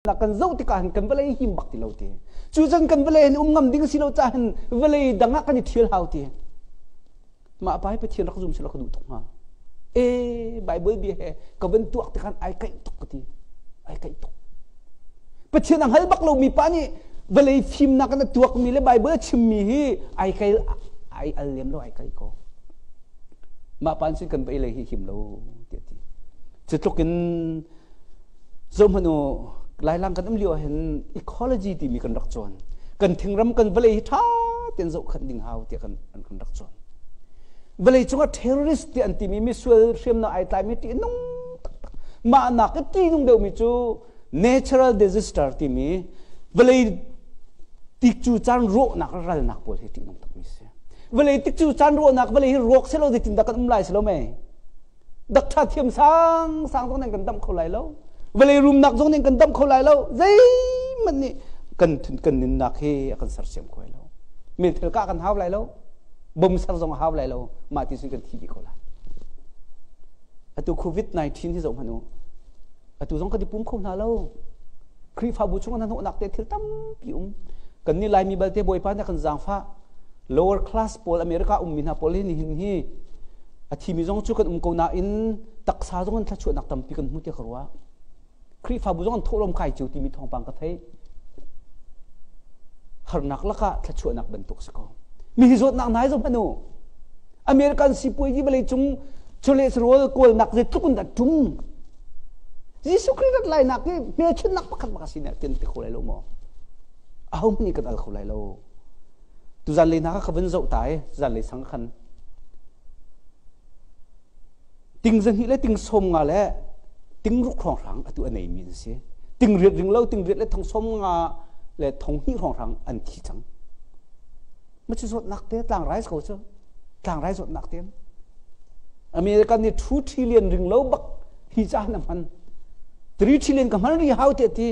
Kan zoh tikah hin kan vawlei him bak ti lo ti. Cu cun kan vawlei hin um ngam ding si lo caah hin vawlei dang ah kan i ṭhial hau ti. Mah pa hi Pathian rak zum sila ka duh tuk hnga. E Bible bia he ka van tuak tikhan ai kaih tuk ka ti. Ai kaih tuk. Pathian a hngal bak lomi pa nih vawlei fimnak in a tuakmi le Bible a chimmi hi ai kai ai al lem lo ai kai ko. Mah pa sin kan vawlei hi him lo ti a ti. Cu tluk in Zohhmanh u, Lailang kan um lio ahhin ecology timi kan rak cawn. Kan thingram kan vawlei hi ṭha tein zohkhanh ding hau tiah kan, kan rak cawn. Vawlei cungah terrorist ti an timi misual hriamnam ai tlaimi ṭih nung taktak. Mah nak i ṭih nung deuhmi cu natural disaster timi vawlei tikcu caan rawhnak ralnak pawl hi ṭih nung takmi si. Vawlei tikcu caan rawhnak vawlei hi rawk selo zeitindah kan um lai si lo mei? Dakṭha thiam sang sang zong nih kan damh kho lai lo. Vawlei rumnak zong nih kan damh kho lai lo. Zeihmanh nih kan kan nunnak hi a kan sersiam kho lai lo. Meithal kah kan hau lai lo. Bom ser zong a hau lai lo. Mah ti cun kan thi dih ko lai. Atu COVID-19 hi zoh hmanh u. Atu zong kan i pum kho hna lo. Khrihfabu chung ah hnawhnak te thil tampi um. Kan nih Laimi balte Bawipa nih a kan zaangfah. Lower class pawl America ummi hna pawl hi nihin hi a thimi zong cu kan um ko nain taksa zong in thluachuahnak tampi kan hmu tiah ka ruah. Khrihfabu zong an thawhlawm kai cio timi thawngpang ka theih. Harnak lakah thluachuahnak bantuk si ko. Mi hi zawtnak nai zong hmanh u. American sipuazi vawlei cung chawleh kawlnak zeitluk in dah ṭum. Jesuh Khrih rat lainak hi hmelchunhnak pakhat bak a si ne tian ti kho lai lo maw? Aho hmanh nih kan al kho lai lo. Tuzan lei hna kha ka vun zoh ta i zan lei sang khan ting zahnih le ting sawm nga le ting ruk hrawnghrang atu a neimi an si. Ting riat ring lo ting riat le thong sawm nga le thong hnih hrawnghrang an thi cang. Ma cu zawtnak te tlangrai ko cu tlangrai zawtnak te American nih 2 trillion ring lo bak hi ca na hman 3 trillion ka hman ri hau te ti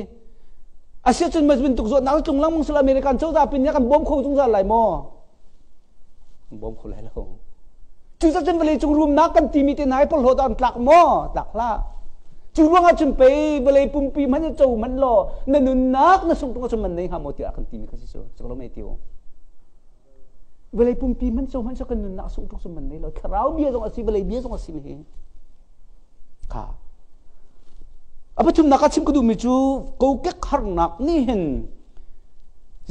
asiacun mas bantuk zawtnak tlung lengmang sul American cozah pin nih kan bawm kho zungzal lai maw bawm kho lai lo cucacun vawlei cung rumnak kan timi te nai porhlawt an tlak maw tlak hlah cu ruangah cun pei vawlei pumpi hmanh in co hmanh law na nunnak na sung tung ahcun man nei hnga maw tiah kan timi kha si cu cu lo mei tiu vawlei pumpi hmanh co hmanh kan nunnak sung tuk cu man nei lo thlarau bia zong a si vawlei bia zong a si mi hi kha a pathumnak ah chim ka duhmi cu kokek harnak nih hin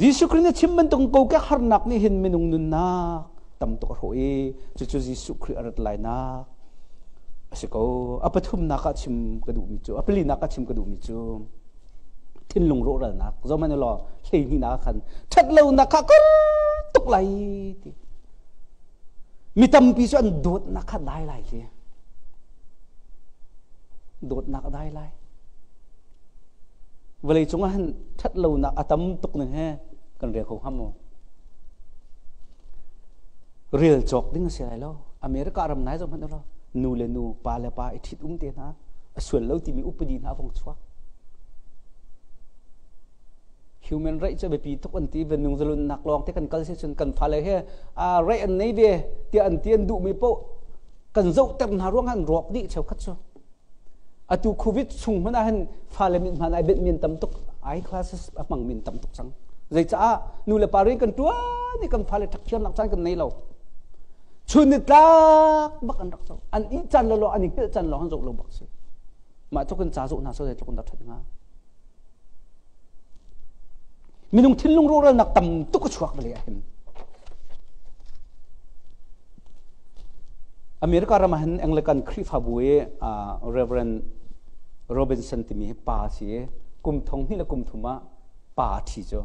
Jesuh Khrih nih chim bantuk kokek harnak nih hin minung nunnak tam tuk a hrawh i cucu Jesuh Khrih a rat lainak a si ko. A pathumnak ah chim ka duhmi cu a palinak ah chim ka duhmi cu thinlung rawhralnak zohhmanh law hleihnihnak ah khan ṭhatlonak kha kar tuk lai ti mi tampi cu an dawtnak kha dai lai ti dawtnak a dai lai Vawlei cungah hin ṭhatlonak a tam tuk ning he kan rel kho hnga maw? Rel cawk ding a si lai lo. America ram nai zoh hmanh ulaw nu le nu, pa le pa i ṭhit um te hna a sual lo timi upadi hna a vong chuak. Human right cu biapi tuk an ti minung zalonnak lawng te kan kal si cun kan fale he a right an nei ve tiah an ti an duhmi paoh kan zohter hna ruangah an rawk dih cheukhat cu. Atu COVID chung hmanh ah hin fale mit hman ai benh min tam tuk ai classes a hmang min tam tuk cang. Zeicaah nu le pa rian kan tuan i kan fale ṭhakthiamnak caan kan nei lo. Chun ni tlak bak an rak zoh. An ih caan lo an i hngilh caan lawng an zoh lo bak si. Mah tluk in ca zoh hna so zeitluk in dah ṭhat hnga. Minung thinlung rawhralnak tam tuk a chuak vale ah hin. America ram ah hin Anglican Khrihfabu i Reverend Robinson timi hi pa a si i kum thong hnih le kum thum ah pa a ṭhi cu.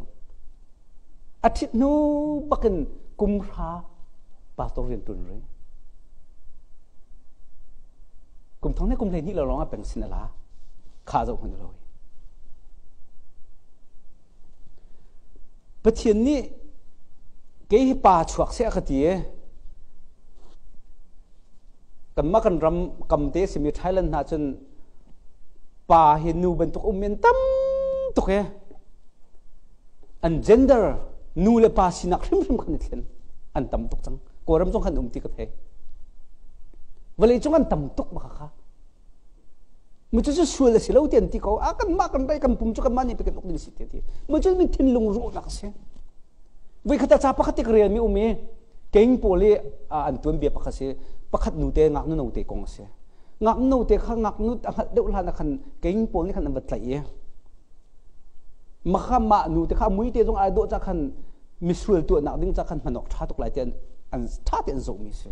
A ṭhit hnu bakin kum hra pastor rian ṭuan rih. Kum thong hnih kum 12 lo lawng ah pension a la. Kha zoh hmanh lo. Pathian nih kei hi pa chuak seh a ka ti i kanmah kan ram kamte simi Thailand hna cun pa hi nu bantuk um in tam tuk i an gender nu le pa sinak hrimhrim khan i thlen an tam tuk cang Kawlram zong khan um ti ka thei vawlei cung an tam tuk baka kha. Mu cu sual a si lo ti an ti ko. A kan mah kan rai kan pum cu kan mah nih kan uk ding si ti ti. Mu cu mi thinlung ruahnak a si. Voi khat ca pakhat te ka rel mi um i keng pawl i an tuan bia pakhat si pakhat nu te ngaknu no te kong a si. Ngaknu no te kha ngaknu a hngalh deuh hlan ah khan keng pawl nih khan an va tlaih i makha mah nu te kha mui te zong ai dawh ca khan misual tuahnak ding ca khan hman awk ṭha tuk lai ti an an ṭha te an zohmi si.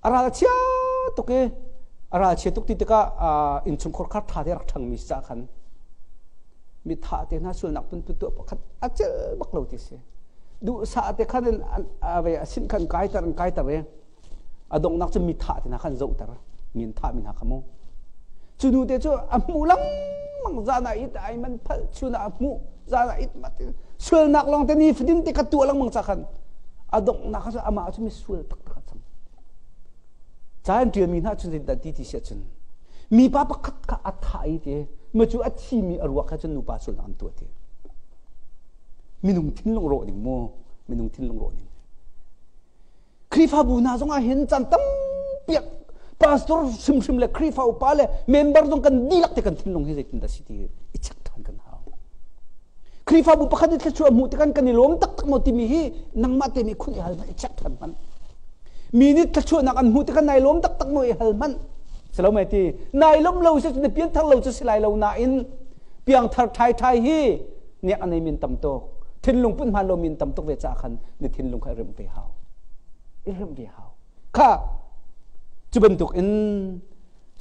A ral a chia tuk i a ral chia tuk ti tikah innchungkhar kha ṭha te rak ṭhangmi si ca khan mi tha te hna sualnak phunphun tuah pakhat a cel bak lo ti si. Duhsah te khan in a sin khan kaiter an kaiter i a donghnak cu mi thah te hna khan zohter mi an thah mi hna kha mu. Cu nu te cu a hmuh lengmang zan ah it ai man phalh chun ah a hmuh zan ah it mat sualnak lawng te ni fatin te kha tuah lengmang ca khan a donghnak cu amah cu misual taktak a cang. Ca an ṭialmi hna cun zeidah ti ti si ahcun mipa pakhat kha a thah i ti ma cu a thimi a ruak kha cun nupa sualnak an tuah ti. Minung thinlung rawh ding mu minung thinlung rawh ding. Khrihfabu hna zong ah hin caan tampi pastor hrimhrim le Khrihfa upa le member zong kan dihlak te kan thinlung hi zeitindah si ti i check ṭhan kan hau. Khrihfabu pakhat i thluachuah hmuh tikhan kan i lawm taktak maw timi hi nangmah te nih khun i hal hmanh i check ṭhan hmanh. Mi nih thluachuahnak an hmuh tikhan nai lawm taktak maw i hal hmanh. Si lo mei ti nai lawm lo si na pianthar lo cu si lai lo nain piangthar ṭhai ṭhai hi nek a nei min tam tuk thinlung put hmaan lo min tam tuk ve caah khan na thinlung kha i remh ve hau i remh ve hau kha cu bantuk in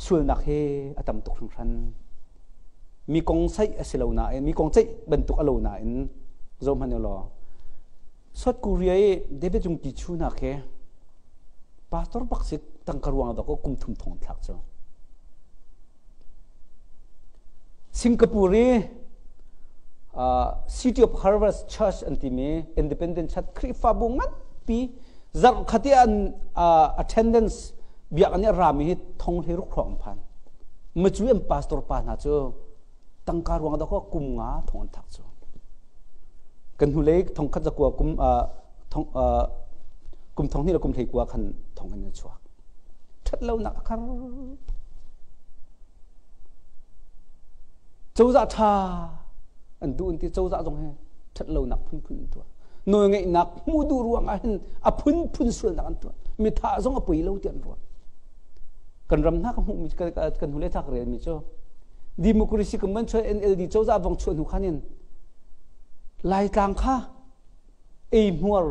sualnak hi a tam tuk hringhran mi kong saih a si lo nain mi kong ceih bantuk a lo nain zoh hmanh u law South Korea i David Jung Ki Chu nak he pastor bak si tangka ruang dok kum thum thong thlak cu Singapore i City of Harvest Church an timi Independent Church Khrihfabu nganpi zarh khat i an attendance biakinn i a rami hi thong hlei ruk hrawng an phan. Macu an pastor pa hna cu tangka ruang dah kum nga thong an thak cu. Kan hnulei thong khat zakua kum thong kum thong hnih le kum hlei kua khan thong in an chuak. Ṭhatlonak a khar. Cozah ṭha an duh an ti cozah zong hi ṭhatlonak phunphun an tuah. Nawlngeihnak hmuh duh ruang ah hin a phunphun sualnak an tuah. Mithah zong a poi lo ti an ruah. Kan ram hna ka hmuhmi kan hnulei thla ka relmi cu democracy kan van chuah NLD cozah vong chuah hnu khan in Laitlang kha eihmuar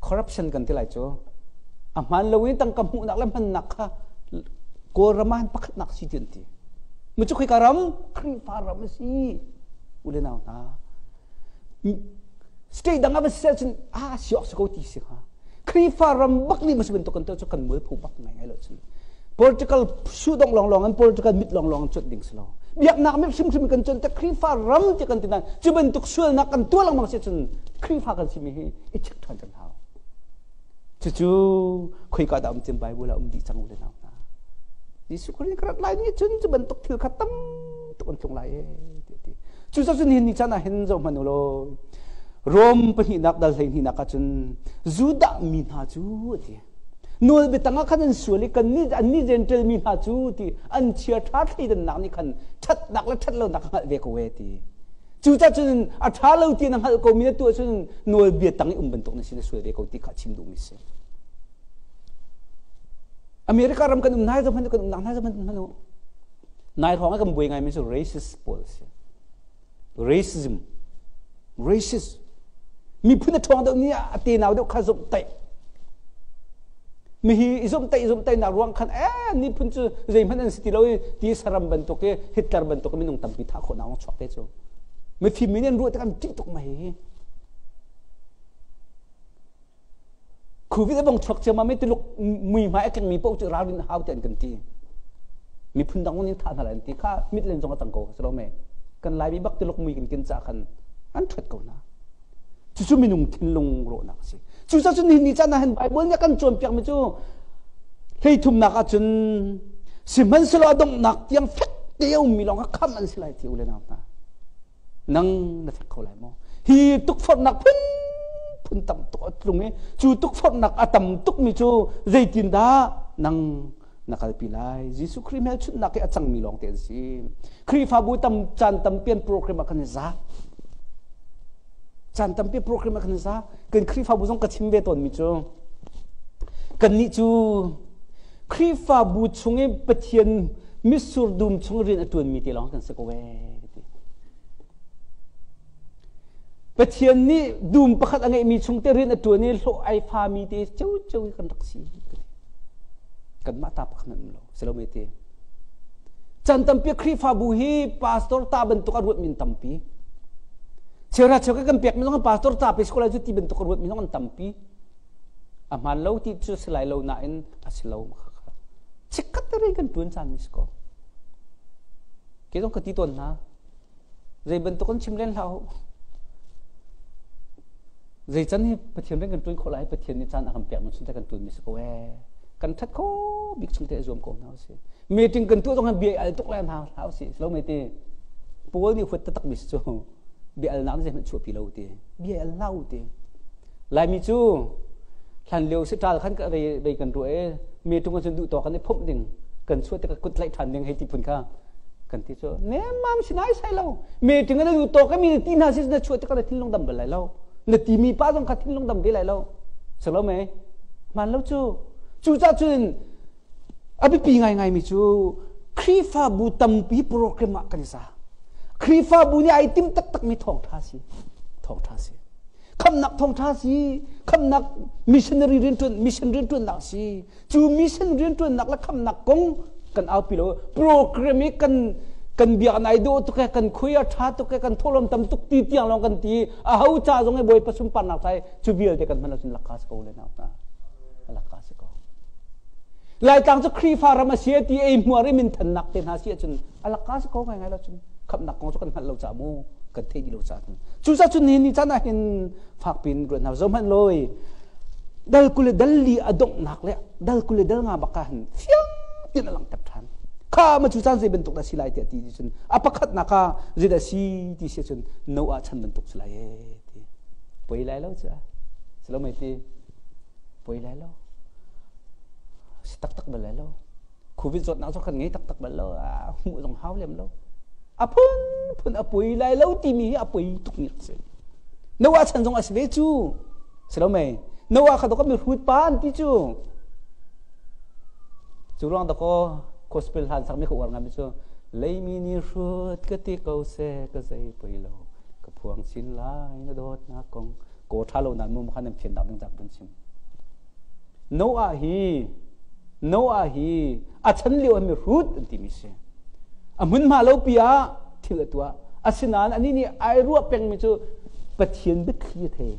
corruption kan ti lai cu a hmaan lo in tangka hmuhnak le hmannak kha Kawlram ah pakhatnak si ti an ti mu cu khika ram Khrihfa ram a si u le nau hna state dang ah va si cun a si awk si ko ti si hnga Khrihfa ram bak nih masu bantuk kan tuah cu kan mualpho bak ngai ngai lo cun political sudong long long an political mit long long cuanh ding si lo biaknak mit hrimhrim kan cuan te Khrihfa ram ti kan ti nain cu bantuk sualnak kan tuah lengmang si cun Khrihfa kan simi hi i check ṭhan kan hau cucu khoika dah um cem Bible ah um dih cang u le nau hna Jesuh Khrih ka rat lai ni cun cu bantuk thil kha tam tuk an tlung lai e ti ti cucaah cun nihin ni caan ah hin zoh hmanh u law Rom pahnihnak dal hleihnihnak ah cun Judah mi hna cu a ti Nawl biatang ah khan an sual i kannih annih Jentail mi hna cu ti an chia ṭha thleidannak nih khan ṭhatnak le ṭhatlonak a hngalh ve ko e ti. Cucaah cun a ṭha lo ti na hngalh komi na tuah cun nawlbia tang i um bantuk na si na sual ve ko ti kha chim duhmi si. America ram kan um nai zoh hmanh kan umnak nai zoh hmanh u. Nai hrawng ah kan buai ngaimi cu racist pawl si. Racism. Racist. Miphun a ṭhawng deuh nih a tenau deuh kha zumhtaih. Mihi i zumhtaih zumhtaihnak ruang khan eh miphun cu zeihmanh an si ti lo i ti saram bantuk i Hitler bantuk i minung tampi thah khawhnak lawng chuak te cu. Mifim mi nih an ruah tik an ṭih tuk ma hi. Covid a bang chuak ciammam i Tuluk muihmai a kengmi paoh cu ralrin hau ti an kan ti. Miphun dang in thah hna lai an ti kha mit len zong a cang ko si lo me. Kan Laimi bak Tuluk mui kan kin ca khan an ṭhat ko hna. Cucu minung thinlung rawhnak a si. Cucaah cun nihin ni caan ah hin Bible nih a kan cawnpiakmi cu hleithumnak ah cun sihmanhsehlaw a donghnak tiang fek te a ummi lawng kha khamh an si lai ti u le nau hna. Nang na fek kho lai maw? Hi tukforhnak phunphun tam tuk a tlung i cu tukforhnak a tam tukmi cu zeitindah nang Na kalpi lai. Jesuh Khrih hmelchunhnak hi a cangmi lawng te an si. Khrihfabu tam caan tampi an program ah kan i za. Caan tampi program ah kan i za. Kan Khrihfabu zong ka chim ve tawnmi cu kannih cu Khrihfabu chung i Pathian mitsur dum chung rian a ṭuanmi te lawng kan si ko ee. Pathian nih dum pakhat a ngeihmi chung te rian a ṭuan i hlawh ai fami te ceu i kan rak si. Kanmah ta pakhat hmanh um lo. Si lo me te. Chan tampi Khrihfabu hi pastor ta bantuk a ruat min tampi. Chera cheu kan pek mi zong pastor ta pe si ko lai cu ti bantuk a ruat mi zong an tampi. A hmaan lo ti cu si lai lo nain a si lo. Chikkhat te rian kan ṭuan caan mi si ko. Ke zong ka ti tawn hna. Zei bantuk an chim len hlah u. Zei can hi Pathian rian kan ṭuan khawh lai Pathian nih caan a kan pek mi chung te kan ṭuan mi si ko ee. Kan ṭhat kho bik chung te zuam ko hna usih. Meeting kan tuah zong bia al tuk lai hna hlah usih. Lo me ti. Paul nih huat taktak mi si cu bia al nak nih zeihmanh chuahpi lo ti. Bia al hlah u ti. Laimi cu hlan lio si ṭal khan ka rei rei kan ruah e meeting cun duh tawk kan i phomh ding kan chuah tikah kut tlaih ṭhan ding hei ti phun kha kan ti cu nemmam si nai sai lo meeting na duh tawk mi ti hna si na chuah tikah na thinlung dam bal lai lo na ti mi pa zong kha thinlung dam ve lai lo si lo mei hmaan lo cu cucah cun a biapi ngaingai mi cu Khrihfabu tampi program ah kan i za Khrihfabu nih ai tim taktak mi thawngṭha si thawngṭha si khamnak thawngṭha si khamnak missionary rianṭuan mission rianṭuannak si cu mission rianṭuannak le khamnak kong kan aupi lo program i kan kan biak nai dawh tuk e kan khui a ṭha tuk e kan thawhlawm tam tuk ti tiang lawng kan ti a ho ca zong e bawipa sunparnak ca cu vialte kan hman ahcun lakka si ko le nau hna lakka si ko Laitlang cu Khrihfa ram a si ti ei hmuar i minthannak te hna si ahcun a lakka si ko ngai ngai lo cun khamnak kong cu kan hngalh lo ca mu kan theih dih lo ca cun cucaah cun nihin ni caan ah hin fakpi in ruat hna zohhmanh lawi dal 20 le dal 4 a donghnak le dal 20 le dal 5 bak ah hin fiang tin a langhter ṭhan kha ma cu caan zei bantuk dah si lai tiah ti cun a pakhatnak ah zei dah si ti si cun Noah chan bantuk si lai ee ti poi lai lo cu si lo mei ti poi lai lo si taktak bal lai lo Covid zawtnak cu kan ngei taktak bal lo hmuh zong hau lem lo a phun phun a poi lai lo timi hi a poi tuk mi a si Noah chan zong a si ve cu si lo mei Noah kha dok mi hrut pa an ti cu cu ruang dakaw gospel hlan sak mi ka uar ngami cu leimi ni hrut ka ti ko se ka zei poi lo ka phuang chin lai na dawtnak kong ko tha lo nan mu khan nan phian dak ding jak bun chim Noah hi Noah hi a chan lio ah mihrut an timi si. A hmunhma lo pi ah thil a tuah. Asinain anih nih ai ruah pengmi cu Pathian biathli a thei.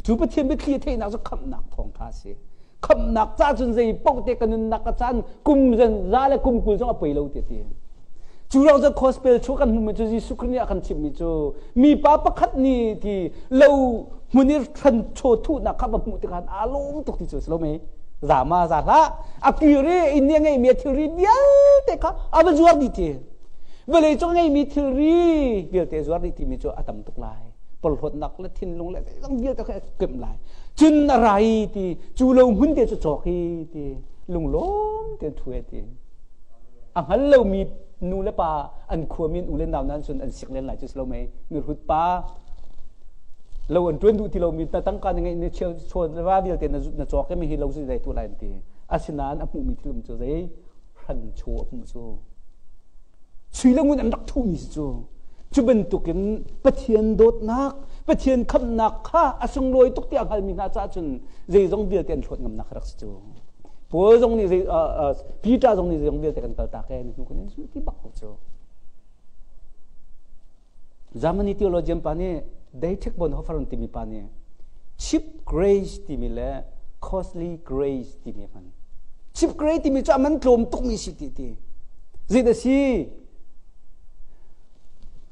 Cu Pathian biathli a theihnak cu khamhnak thawngṭha a si. Khamhnak ca cun zei paoh te ka nunnak ka caan kum za le kum 20 zong a poi lo ti a ti. Cu ruang cu gospel chu kan hmuhmi cu Jesuh Khrih nih a kan chimhmi cu mipa pakhat nih ti lo hmun i hranchaw thuhnak kha va hmuh tikah aa lawm tuk ti cu a si lo mei za ma za hlah a kir i inn nih a ngeihmi a thilri vialte kha a va zuar dih ti vawlei cung ngeihmi thilri vialte zuar dih timi cu a tam tuk lai porhlawtnak le thinlung le zeizong vialte kha a kemh lai cun a rai ti cu lo hmun te cu cawk hi ti lunglawm te thu ti a hngal lomi nu le pa an khuami an u le nau nan cun an sik len lai cu si lo mei mirhut pa lo an ṭuan duh ti lomi na tangka na ngeih ni cheu chawn va vialte na na cawk mi hi lo cu zei tu lai an ti asinain a hmuhmi thil um cu zei hranchaw a hmuh cu sui le ngun an rak thuhmi si cu cu bantukin Pathian dawtnak Pathian khamhnak kha a sunglawi tuk tiah hngalmi hna caah cun zeizong vialte an hlawt ngamnak rak si cu Paul zong nih Peter zong nih zeizong vialte kan kaltak e hnu kan in ti bak ko cu. Germany theologian pa nih Dietrich Bonhoeffer timi pa nih cheap grace timi le costly grace timi hman. Cheap grace timi cu a man tlawm tukmi si ti ti. Zei si?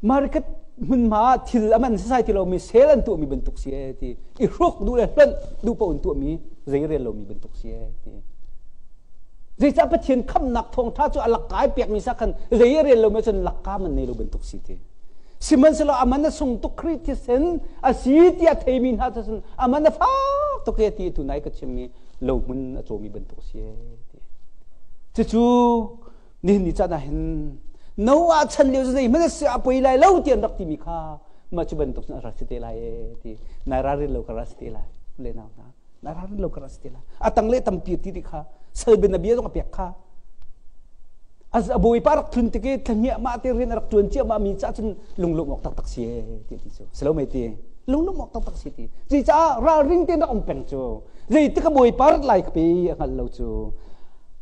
Market hmunhma ah thil a man sasai ti lomi sale an tuahmi bantuk si ee ti i hruk duh le hlonh duh paoh in tuahmi zei rel lomi bantuk si ee ti zeicah Pathian khamnak thawngtha cu a lakka i pekmi sa khan zei a rel lomi cun lakka man nei lo bantuk si ti sihmanhsehlaw a man a sung tuk Khrih thisen a si tiah theimi hna cu cun a man a fak tuk e ti tu nai ka chimmi lo hmun a cawmi bantuk si ee ti. Cucu nihin ni caan ah hin Noah chan lio cu zeihmanh a si a poi lai lo ti an rak timi kha mah cu bantuk cun a rak si te lai ee ti nai ralrin lo ka rak si te lai le nau hna nai ralrin lo ka rak si te lai a tang le tampi ti ti kha salbin a bia zong a pek kha a bawipa rak tlun tik i thlahmiah mah te rian a rak ṭuan ciahmah mi ca cun lunglawmh awk taktak si ee ti ti cu si lo mei ti lunglawmh awk taktak si ti cucaah ralring tein rak um peng cu zeitik a bawipa rat lai ka pe a hngalh lo cu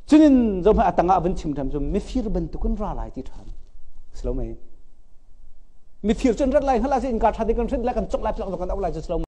cunin zohmanh a tangah van chim ṭhan cu mifir bantukin ra lai ti ṭhan si lo mei mifir cun rat lai hngalh ah innka ṭha te kan hrin lai kan cok lai plak kan auh lai cu si lo.